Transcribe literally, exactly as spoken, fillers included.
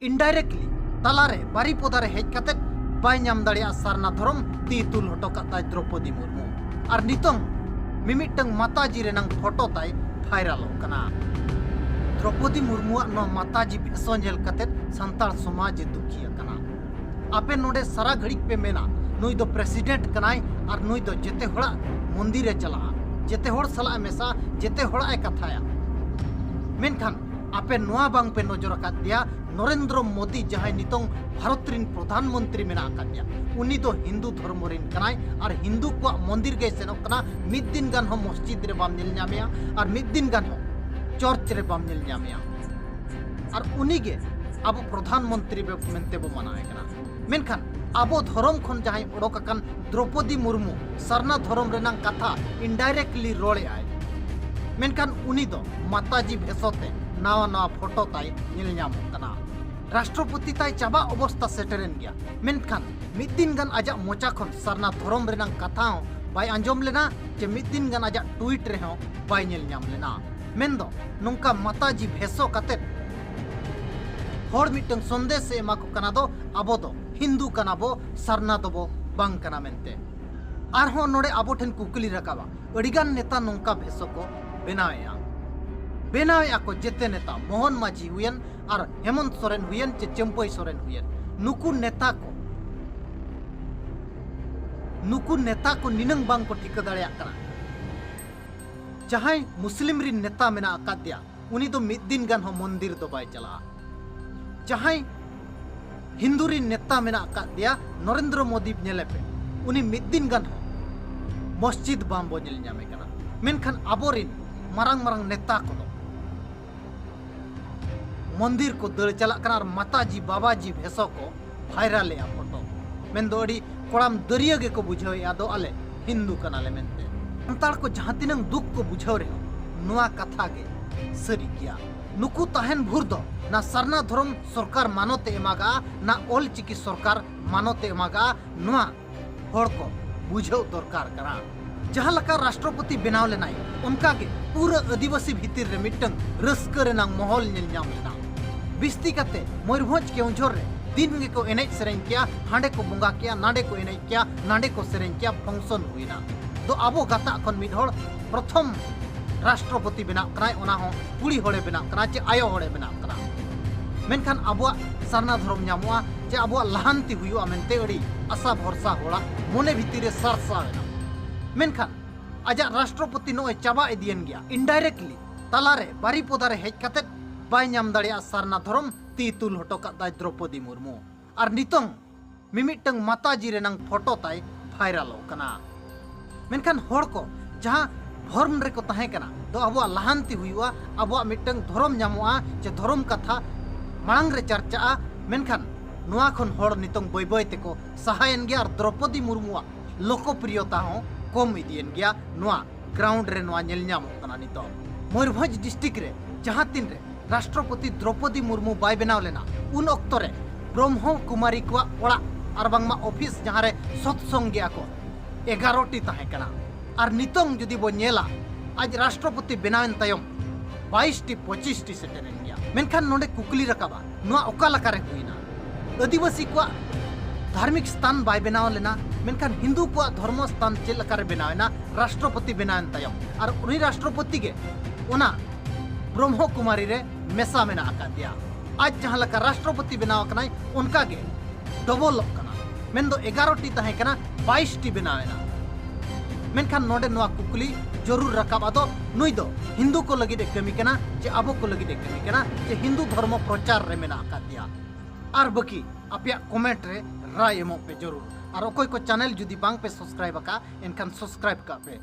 Indirectly ᱛᱟᱞᱟᱨᱮ ᱵᱟᱨᱤᱯᱚᱫᱟ ᱨᱮ ᱦᱮᱡ ᱠᱟᱛᱮ ᱵᱟᱭ ᱧᱟᱢ ᱫᱟᱲᱮᱭᱟᱜᱼᱟ ᱥᱟᱨᱱᱟ ᱫᱷᱚᱨᱚᱢ ᱛᱤ ᱛᱩᱞ ᱦᱚᱴᱚ ᱠᱟᱜ ᱛᱟᱭ ᱫᱨᱚᱯᱚᱫᱤ ᱢᱩᱨᱢᱩ᱾ ᱟᱨ ᱱᱤᱛᱚᱝ ᱢᱤᱢᱤᱫᱴᱟᱝ ᱢᱟᱛᱟᱡᱤ ᱨᱮᱱᱟᱝ ᱯᱷᱳᱴᱳ ᱛᱟᱭ ᱵᱷᱟᱭᱨᱟᱞᱚᱜ ᱠᱟᱱᱟ᱾ ᱫᱨᱚᱯᱚᱫᱤ ᱢᱩᱨᱢᱩᱣᱟᱜ ᱱᱚᱣᱟ ᱢᱟᱛᱟᱡᱤ ᱵᱷᱮᱥᱚ ᱧᱮᱞ ᱠᱟᱛᱮ ᱥᱟᱱᱛᱟᱲ ᱥᱚᱢᱟᱡᱽ ᱮ ᱫᱩᱠᱷᱤ ᱟᱠᱟᱱᱟ᱾ ᱟᱯᱮ ᱱᱚᱰᱮ ᱥᱟᱨᱟ ᱜᱷᱟᱹᱲᱤᱡ ᱯᱮ ᱢᱮᱱᱟ, "ᱱᱩᱭ ᱫᱚ ᱯᱨᱮᱥᱤᱰᱮᱱᱴ ᱠᱟᱱᱟᱭ ᱟᱨ ᱱᱩᱭ ᱫᱚ ᱡᱮᱛᱮ ᱦᱚᱲᱟᱜ ᱢᱚᱱᱫᱤᱨ ᱮ ᱪᱟᱞᱟᱜᱼᱟ, ᱡᱮᱛᱮ ᱦᱚᱲ ᱥᱟᱞᱟᱜ ᱮ ᱢᱮᱥᱟᱜᱼᱟ, ᱡᱮᱛᱮ ᱦᱚᱲᱟᱜ ᱮ ᱠᱟᱛᱷᱟᱭᱟ᱾" ᱢᱮᱱᱠᱷᱟᱱ ᱟᱯᱮ ᱱᱚᱣᱟ ᱵᱟᱝ ᱯᱮ ᱱᱚᱡᱚᱨ ᱟᱠᱟᱫ ᱫᱮᱭᱟ, ᱱᱚᱨᱮᱱᱫᱨᱚ ᱢᱳᱫᱤ ᱡᱟᱦᱟᱸᱭ ᱱᱤᱛᱚᱝ ᱵᱷᱟᱨᱚᱛ ᱨᱤᱱ ᱯᱨᱚᱫᱷᱟᱱ ᱢᱚᱱᱛᱨᱤ ᱢᱮᱱᱟᱜ ᱟᱠᱟᱫ ᱫᱮᱭᱟ, ᱩᱱᱤ ᱫᱚ ᱦᱤᱱᱫᱩ ᱫᱷᱚᱨᱢᱚ ᱨᱤᱱ ᱠᱟᱱᱟᱭ ᱟᱨ ᱦᱤᱱᱫᱩ ᱠᱚᱣᱟᱜ ᱢᱚᱱᱫᱤᱨ ᱜᱮᱭ ᱥᱮᱱᱚᱜ ᱠᱟᱱᱟ᱾ ᱢᱤᱫ ᱫᱤᱱ ᱜᱟᱱ ᱦᱚᱸ ᱢᱚᱥᱡᱤᱫ ᱨᱮ ᱵᱟᱢ ᱧᱮᱞ ᱧᱟᱢᱮᱭᱟ ᱟᱨ ᱢᱤᱫ ᱫᱤᱱ ᱜᱟᱱ ᱦᱚᱸ ᱪᱚᱨᱪ ᱨᱮ ᱵᱟᱢ ᱧᱮᱞ ᱧᱟᱢᱮᱭᱟ᱾ ᱟᱨ ᱩᱱᱤ ᱜᱮ ᱟᱵᱚ ᱯᱨᱚᱫᱷᱟᱱ ᱢᱚᱱᱛᱨᱤ ᱵᱮ-, ᱢᱮᱱᱛᱮ ᱵᱚ ᱢᱟᱱᱟᱣᱮ ᱠᱟᱱᱟ᱾ ᱢᱮᱱᱠᱷᱟᱱ ᱟᱵᱚ ᱫᱷᱚᱨᱚᱢ ᱠᱷᱚᱱ ᱡᱟᱦᱟᱸᱭ ᱚᱰᱚᱠ ᱟᱠᱟᱱ ᱫᱨᱚᱯᱚᱫᱤ ᱢᱩᱨᱢᱩ ᱥᱟᱨᱱᱟ ᱫᱷᱚᱨᱚᱢ ᱨᱮᱱᱟᱝ ᱠᱟᱛᱷᱟ indirectly ᱨᱚᱲᱮᱜᱼᱟᱭ᱾ ᱢᱮᱱᱠᱷᱟᱱ ᱩᱱᱤ ᱫᱚ ᱢᱟᱛᱟᱡᱤ ᱵᱷᱮᱥᱚ ᱛᱮ ᱱᱟᱣᱟ ᱱᱟᱣᱟ ᱯᱷᱳᱴᱳ ᱛᱟᱭ ᱧᱮᱞ ᱧᱟᱢᱚᱜ ᱠᱟᱱᱟ᱾ ᱨᱟᱥᱴᱨᱚᱯᱚᱛᱤ ᱛᱟᱭ ᱪᱟᱵᱟ ᱚᱵᱚᱥᱛᱟ ᱥᱮᱴᱮᱨᱮᱱ ᱜᱮᱭᱟ, ᱢᱮᱱᱠᱷᱟᱱ ᱢᱤᱫ ᱫᱤᱱ ᱜᱟᱱ ᱟᱡᱟᱜ ᱢᱚᱪᱟ ᱠᱷᱚᱱ ᱥᱟᱨᱱᱟ ᱫᱷᱚᱨᱚᱢ ᱨᱮᱱᱟᱝ ᱠᱟᱛᱷᱟ ᱦᱚᱸ ᱵᱟᱭ ᱟᱸᱡᱚᱢ ᱞᱮᱱᱟ, ᱪᱮ ᱢᱤᱫ ᱫᱤᱱ ᱜᱟᱱ ᱟᱡᱟᱜ ᱴᱩᱭᱤᱴ ᱨᱮᱦᱚᱸ ᱵᱟᱭ ᱧᱮᱞ ᱧᱟᱢ ᱞᱮᱱᱟ᱾ ᱢᱮᱱᱫᱚ ᱱᱚᱝᱠᱟ ᱢᱟᱛᱟᱡᱤ ᱵᱷᱮᱥᱚ ᱠᱟᱛᱮᱫ ᱦᱚᱲ ᱢᱤᱫᱴᱟᱝ ᱥᱚᱱᱫᱮᱥ ᱮ ᱮᱢᱟ ᱠᱚ ᱠᱟᱱᱟ ᱫᱚ, ᱟᱵᱚ ᱫᱚ ᱦᱤᱱᱫᱩ ᱠᱟᱱᱟ ᱵᱚ, ᱥᱟᱨᱱᱟ ᱫᱚᱵᱚ ᱵᱟᱝ ᱠᱟᱱᱟ ᱢᱮᱱᱛᱮ᱾ ᱟᱨᱦᱚᱸ ᱱᱚᱰᱮ ᱟᱵᱚ ᱴᱷᱮᱱ ᱠᱩᱠᱞᱤ ᱨᱟᱠᱟᱵᱟ, ᱟᱹᱰᱤᱜᱟᱱ ᱱᱮᱛᱟ ᱱᱚᱝᱠᱟ ᱵᱷᱮᱥᱚ ᱠᱚ ᱵᱮᱱᱟᱣᱮᱫᱼᱟ, ᱵᱮᱱᱟᱣᱮᱫᱼᱟ ᱠᱚ ᱡᱮᱛᱮ ᱱᱮᱛᱟ, ᱢᱳᱦᱚᱱ ᱢᱟᱹᱡᱷᱤ ᱦᱩᱭᱮᱱ ᱟᱨ ᱦᱮᱢᱚᱱᱛ ᱥᱚᱨᱮᱱ ᱦᱩᱭᱮᱱ ᱪᱮ ᱪᱟᱹᱢᱯᱟᱹᱭ ᱥᱚᱨᱮᱱ ᱦᱩᱭᱮᱱ, ᱱᱩᱠᱩ ᱱᱮᱛᱟ ᱠᱚ, ᱱᱩᱠᱩ ᱱᱮᱛᱟ ᱠᱚ ᱱᱤᱱᱟᱹᱝ ᱵᱟᱝ ᱠᱚ ᱴᱷᱤᱠᱟᱹ ᱫᱟᱲᱮᱭᱟᱜ ᱠᱟᱱᱟ᱾ ᱡᱟᱦᱟᱸᱭ ᱢᱩᱥᱞᱤᱢ ᱨᱤᱱ ᱱᱮᱛᱟ ᱢᱮᱱᱟᱜ ᱟᱠᱟᱫ ᱫᱮᱭᱟ, ᱩᱱᱤ ᱫᱚ ᱢᱤᱫ ᱫᱤᱱ ᱜᱟᱱ ᱦᱚᱸ ᱢᱚᱱᱫᱤᱨ ᱫᱚ ᱵᱟᱭ ᱪᱟᱞᱟᱜᱼᱟ᱾ ᱡᱟᱦᱟᱸᱭ ᱦᱤᱱᱫᱩ ᱨᱤᱱ ᱱᱮᱛᱟ ᱢᱮᱱᱟᱜ ᱟᱠᱟᱫ ᱫᱮᱭᱟ, ᱱᱚᱨᱮᱱᱫᱨᱚ ᱢᱳᱫᱤ ᱧᱮᱞᱮ ᱯᱮ, ᱩᱱᱤ ᱢᱤᱫ ᱫᱤᱱ ᱜᱟᱱ ᱦᱚᱸ ᱢᱚᱥᱡᱤᱫ ᱵᱟᱝ ᱵᱚ ᱧᱮᱞ ᱧᱟᱢᱮ ᱠᱟᱱᱟ᱾ ᱢᱮᱱᱠᱷᱟᱱ ᱟᱵᱚᱨᱤᱱ ᱢᱟᱨᱟᱝ ᱢᱟᱨᱟᱝ ᱱᱮᱛᱟ ᱠᱚᱫᱚ ᱢᱚᱱᱫᱤᱨ ᱠᱚ ᱫᱟᱹᱲ ᱪᱟᱞᱟᱜ ᱠᱟᱱᱟ ᱟᱨ ᱢᱟᱛᱟᱡᱤ ᱵᱟᱵᱟᱡᱤ ᱵᱷᱮᱥᱚ ᱠᱚ ᱵᱷᱟᱭᱨᱟᱞᱮᱜᱼᱟ ᱯᱷᱳᱴᱳ᱾ ᱢᱮᱱᱫᱚ ᱟᱹᱰᱤ ᱠᱚᱲᱟᱢ ᱫᱟᱹᱨᱭᱟᱹ ᱜᱮᱠᱚ ᱵᱩᱡᱷᱟᱹᱣᱮᱫᱼᱟ ᱫᱚ ᱟᱞᱮ ᱦᱤᱱᱫᱩ ᱠᱟᱱᱟᱞᱮ ᱢᱮᱱᱛᱮ᱾ ᱥᱟᱱᱛᱟᱲ ᱠᱚ ᱡᱟᱦᱟᱸ ᱛᱤᱱᱟᱹᱝ ᱫᱩᱠ ᱠᱚ ᱵᱩᱡᱷᱟᱹᱣ ᱨᱮᱦᱚᱸ, ᱱᱚᱣᱟ ᱠᱟᱛᱷᱟ ᱜᱮ ᱥᱟᱹᱨᱤ ᱜᱮᱭᱟ᱾ ᱱᱩᱠᱩ ᱛᱟᱦᱮᱱ ᱵᱷᱳᱨ ᱫᱚ ᱱᱟ ᱥᱟᱨᱱᱟ ᱫᱷᱚᱨᱚᱢ ᱥᱚᱨᱠᱟᱨ ᱢᱟᱱᱚᱛ ᱮ ᱮᱢᱟᱜᱼᱟ, ᱱᱟ ᱚᱞ ᱪᱤᱠᱤ ᱥᱚᱨᱠᱟᱨ ᱢᱟᱱᱚᱛ ᱮ ᱮᱢᱟᱜᱼᱟ, ᱱᱚᱣᱟ ᱦᱚᱲ ᱠᱚ ᱵᱩᱡᱷᱟᱹᱣ ᱫᱚᱨᱠᱟᱨ ᱠᱟᱱᱟ᱾ ᱡᱟᱦᱟᱸ ᱞᱮᱠᱟ ᱨᱟᱥᱴᱨᱚᱯᱚᱛᱤ ᱵᱮᱱᱟᱣ ᱞᱮᱱᱟᱭ, ᱚᱱᱠᱟ ᱜᱮ ᱯᱩᱨᱟᱹ ᱟᱹᱫᱤᱵᱟᱹᱥᱤ ᱵᱷᱤᱛᱤᱨ ᱨᱮ ᱢᱤᱫᱴᱟᱝ ᱨᱟᱹᱥᱠᱟᱹ ᱨᱮᱱᱟᱝ ᱢᱚᱦᱚᱞ ᱧᱮᱞ ᱧᱟᱢ ᱞᱮᱱᱟ᱾ ᱵᱤᱥᱛᱤ ᱠᱟᱛᱮ ᱢᱚᱭᱩᱨᱵᱷᱚᱸᱡᱽ ᱠᱮᱣᱚᱱᱡᱷᱚᱨ ᱨᱮ ᱫᱤᱱ ᱜᱮᱠᱚ ᱮᱱᱮᱡ ᱥᱮᱨᱮᱧ ᱠᱮᱭᱟ, ᱦᱟᱸᱰᱮ ᱠᱚ ᱵᱚᱸᱜᱟ ᱠᱮᱭᱟ, ᱱᱟᱸᱰᱮ ᱠᱚ ᱮᱱᱮᱡ ᱠᱮᱭᱟ, ᱱᱟᱸᱰᱮ ᱠᱚ ᱥᱮᱨᱮᱧ ᱠᱮᱭᱟ, function ᱦᱩᱭᱱᱟ᱾ ᱫᱚ ᱟᱵᱚ ᱜᱟᱛᱟᱜ ᱠᱷᱚᱱ ᱢᱤᱫ ᱦᱚᱲ ᱯᱨᱚᱛᱷᱚᱢ ᱨᱟᱥᱴᱨᱚᱯᱚᱛᱤ ᱵᱮᱱᱟᱜ ᱠᱟᱱᱟᱭ, ᱚᱱᱟ ᱦᱚᱸ ᱠᱩᱲᱤ ᱦᱚᱲᱮ ᱵᱮᱱᱟᱜ ᱠᱟᱱᱟ ᱪᱮ ᱟᱭᱳ ᱦᱚᱲᱮ ᱵᱮᱱᱟᱜ ᱠᱟᱱᱟ᱾ ᱢᱮᱱᱠᱷᱟᱱ ᱟᱵᱚᱣᱟᱜ ᱥᱟᱨᱱᱟ ᱫᱷᱚᱨᱚᱢ ᱧᱟᱢᱚᱜᱼᱟ ᱪᱮ ᱟᱵᱚᱣᱟᱜ ᱞᱟᱦᱟᱱᱛᱤ ᱦᱩᱭᱩᱜᱼᱟ ᱢᱮᱱᱛᱮ ᱟᱹᱰᱤ ᱟᱥᱟ ᱵᱷᱚᱨᱥᱟ ᱦᱚᱲᱟᱜ ᱢᱚᱱᱮ ᱵᱷᱤᱛᱤᱨ ᱨᱮ ᱥᱟᱨᱥᱟᱣ ᱮᱱᱟ᱾ ᱢᱮᱱᱠᱷᱟᱱ ᱟᱡᱟᱜ ᱨᱟᱥᱴᱨᱚᱯᱚᱛᱤ ᱱᱚᱜᱼᱚᱭ ᱪᱟᱵᱟ ᱤᱫᱤᱭᱮᱱ ᱜᱮᱭᱟ, indirectly ᱛᱟᱞᱟᱨᱮ ᱵᱟᱨᱤᱯᱚᱫᱟ ᱨᱮ ᱦᱮᱡ ᱠᱟᱛᱮ ᱵᱟᱭ ᱧᱟᱢ ᱫᱟᱲᱮᱭᱟᱜᱼᱟ ᱥᱟᱨᱱᱟ ᱫᱷᱚᱨᱚᱢ, ᱛᱤ ᱛᱩᱞ ᱦᱚᱴᱚ ᱠᱟᱫ ᱫᱟᱭ ᱫᱨᱚᱯᱚᱫᱤ ᱢᱩᱨᱢᱩ᱾ ᱟᱨ ᱱᱤᱛᱚᱝ ᱢᱤᱢᱤᱫᱴᱟᱝ ᱢᱟᱛᱟᱡᱤ ᱨᱮᱱᱟᱝ ᱯᱷᱳᱴᱳ ᱛᱟᱭ ᱵᱷᱟᱭᱨᱟᱞᱚᱜ ᱠᱟᱱᱟ᱾ ᱢᱮᱱᱠᱷᱟᱱ ᱦᱚᱲ ᱠᱚ ᱡᱟᱦᱟᱸ ᱵᱷᱚᱨᱢ ᱨᱮᱠᱚ ᱛᱟᱦᱮᱸ ᱠᱟᱱᱟ, ᱫᱚ ᱟᱵᱚᱣᱟᱜ ᱞᱟᱦᱟᱱᱛᱤ ᱦᱩᱭᱩᱜᱼᱟ, ᱟᱵᱚᱣᱟᱜ ᱢᱤᱫᱴᱟᱝ ᱫᱷᱚᱨᱚᱢ ᱧᱟᱢᱚᱜᱼᱟ, ᱪᱮ ᱫᱷᱚᱨᱚᱢ ᱠᱟᱛᱷᱟ ᱢᱟᱲᱟᱝ ᱨᱮ ᱪᱟᱨᱪᱟᱜᱼᱟ, ᱢᱮᱱᱠᱷᱟᱱ ᱱᱚᱣᱟ ᱠᱷᱚᱱ ᱦᱚᱲ ᱱᱤᱛᱚᱝ ᱵᱟᱹᱭ ᱵᱟᱹᱭ ᱛᱮᱠᱚ ᱥᱟᱦᱟᱭᱮᱱ ᱜᱮᱭᱟ ᱟᱨ ᱫᱨᱚᱯᱚᱫᱤ ᱢᱩᱨᱢᱩᱣᱟᱜ ᱞᱳᱠᱚᱯᱨᱤᱭᱚᱛᱟ ᱦᱚᱸ ᱠᱚᱢ ᱤᱫᱤᱭᱮᱱ ᱜᱮᱭᱟ᱾ ᱱᱚᱣᱟ ground ᱨᱮ ᱱᱚᱣᱟ ᱧᱮᱞ ᱧᱟᱢᱚᱜ ᱠᱟᱱᱟ ᱱᱤᱛᱚᱝ᱾ ᱢᱚᱭᱩᱨᱵᱷᱚᱸᱡᱽ district ᱨᱮ ᱡᱟᱦᱟᱸ ᱛᱤᱱ ᱨᱮ ᱨᱟᱥᱴᱨᱚᱯᱚᱛᱤ ᱫᱨᱚᱯᱚᱫᱤ ᱢᱩᱨᱢᱩ ᱵᱟᱭ ᱵᱮᱱᱟᱣ ᱞᱮᱱᱟ, ᱩᱱ ᱚᱠᱛᱚ ᱨᱮ ᱵᱨᱚᱦᱢᱚ ᱠᱩᱢᱟᱨᱤ ᱠᱚᱣᱟᱜ ᱚᱲᱟᱜ ᱟᱨ ᱵᱟᱝᱢᱟ ᱚᱯᱷᱤᱥ ᱡᱟᱦᱟᱸ ᱨᱮ ᱥᱚᱛᱥᱚᱝ ᱜᱮᱭᱟ ᱠᱚ, ᱮᱜᱟᱨᱚ ᱴᱤ ᱛᱟᱦᱮᱸ ᱠᱟᱱᱟ᱾ ᱟᱨ ᱱᱤᱛᱚᱝ ᱡᱩᱫᱤ ᱵᱚ ᱧᱮᱞᱟ, ᱟᱡ ᱨᱟᱥᱴᱨᱚᱯᱚᱛᱤ ᱵᱮᱱᱟᱣᱮᱱ ᱛᱟᱭᱚᱢ ᱵᱟᱭᱤᱥ ᱴᱤ, ᱯᱚᱸᱪᱤᱥ ᱴᱤ ᱥᱮᱴᱮᱨᱮᱱ ᱜᱮᱭᱟ᱾ ᱢᱮᱱᱠᱷᱟᱱ ᱱᱚᱰᱮ ᱠᱩᱠᱞᱤ ᱨᱟᱠᱟᱵᱟ, ᱱᱚᱣᱟ ᱚᱠᱟ ᱞᱮᱠᱟᱨᱮ ᱦᱩᱭᱱᱟ? ᱟᱹᱫᱤᱵᱟᱹᱥᱤ ᱠᱚᱣᱟᱜ ᱫᱷᱟᱨᱢᱤᱠ ᱥᱛᱷᱟᱱ ᱵᱟᱭ ᱵᱮᱱᱟᱣ ᱞᱮᱱᱟ, ᱢᱮᱱᱠᱷᱟᱱ ᱦᱤᱱᱫᱩ ᱠᱚᱣᱟᱜ ᱫᱷᱚᱨᱢᱚ ᱥᱛᱷᱟᱱ ᱪᱮᱫ ᱞᱮᱠᱟᱨᱮ ᱵᱮᱱᱟᱣ ᱮᱱᱟ ᱨᱟᱥᱴᱨᱚᱯᱚᱛᱤ ᱵᱮᱱᱟᱣᱮᱱ ᱛᱟᱭᱚᱢ? ᱟᱨ ᱩᱱᱤ ᱨᱟᱥᱴᱨᱚᱯᱚᱛᱤ ᱜᱮ ᱚᱱᱟ ᱵᱨᱚᱦᱢᱚ ᱠᱩᱢᱟᱨᱤ ᱨᱮ ᱢᱮᱥᱟ ᱢᱮᱱᱟᱜ ᱟᱠᱟᱫᱮᱭᱟ᱾ ᱟᱡ ᱡᱟᱦᱟᱸ ᱞᱮᱠᱟ ᱨᱟᱥᱴᱨᱚᱯᱚᱛᱤ ᱵᱮᱱᱟᱣ ᱟᱠᱟᱱᱟᱭ, ᱚᱱᱠᱟ ᱜᱮ ᱰᱚᱵᱚᱞᱚᱜ ᱠᱟᱱᱟ᱾ ᱢᱮᱱᱫᱚ ᱮᱜᱟᱨᱚ ᱴᱤ ᱛᱟᱦᱮᱸ ᱠᱟᱱᱟ, ᱵᱟᱭᱤᱥ ᱴᱤ ᱵᱮᱱᱟᱣ ᱮᱱᱟ᱾ ᱢᱮᱱᱠᱷᱟᱱ ᱱᱚᱰᱮ ᱱᱚᱣᱟ ᱠᱩᱠᱞᱤ ᱡᱚᱨᱩᱨ ᱨᱟᱠᱟᱵ ᱟᱫᱚ, ᱱᱩᱭ ᱫᱚ ᱦᱤᱱᱫᱩ ᱠᱚ ᱞᱟᱹᱜᱤᱫ ᱮ ᱠᱟᱹᱢᱤ ᱠᱟᱱᱟ ᱪᱮ ᱟᱵᱚ ᱠᱚ ᱞᱟᱹᱜᱤᱫ ᱮ ᱠᱟᱹᱢᱤ ᱠᱟᱱᱟ ᱪᱮ ᱦᱤᱱᱫᱩ ᱫᱷᱚᱨᱢᱚ ᱯᱨᱚᱪᱟᱨ ᱨᱮ ᱢᱮᱱᱟᱜ ᱟᱠᱟᱫᱮᱭᱟ? ᱟᱨ ᱵᱟᱹᱠᱤ ᱟᱯᱮᱭᱟᱜ comment ᱨᱮ ᱨᱟᱭ ᱮᱢᱚᱜ ᱯᱮ ᱡᱚᱨᱩᱨ᱾ ᱟᱨ ᱚᱠᱚᱭ ᱠᱚ channel ᱡᱩᱫᱤ ᱵᱟᱝ ᱯᱮ subscribe ᱟᱠᱟᱫ, ᱮᱱᱠᱷᱟᱱ subscribe ᱠᱟᱜ ᱯᱮ᱾